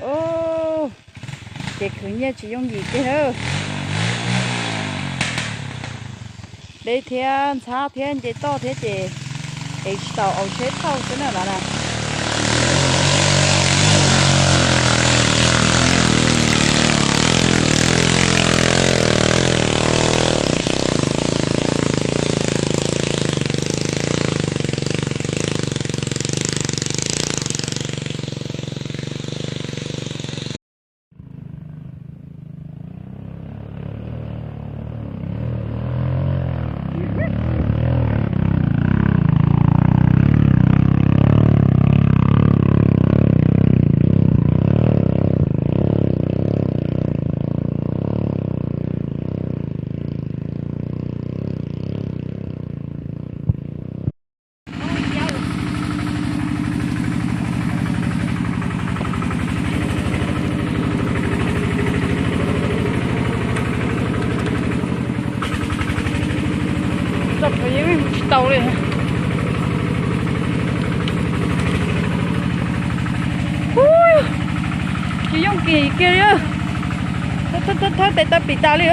Ub, ces khwv nyiaj tsis yooj yim kiag lawm. Deb thiab ntxhab thiab nce toj thiab ces ev tsis tau, auv tsheb thauj xwb na los na. Tsis tau li. Ub, tsis yooj yim kiag li. Thawb tes taw pim tas li.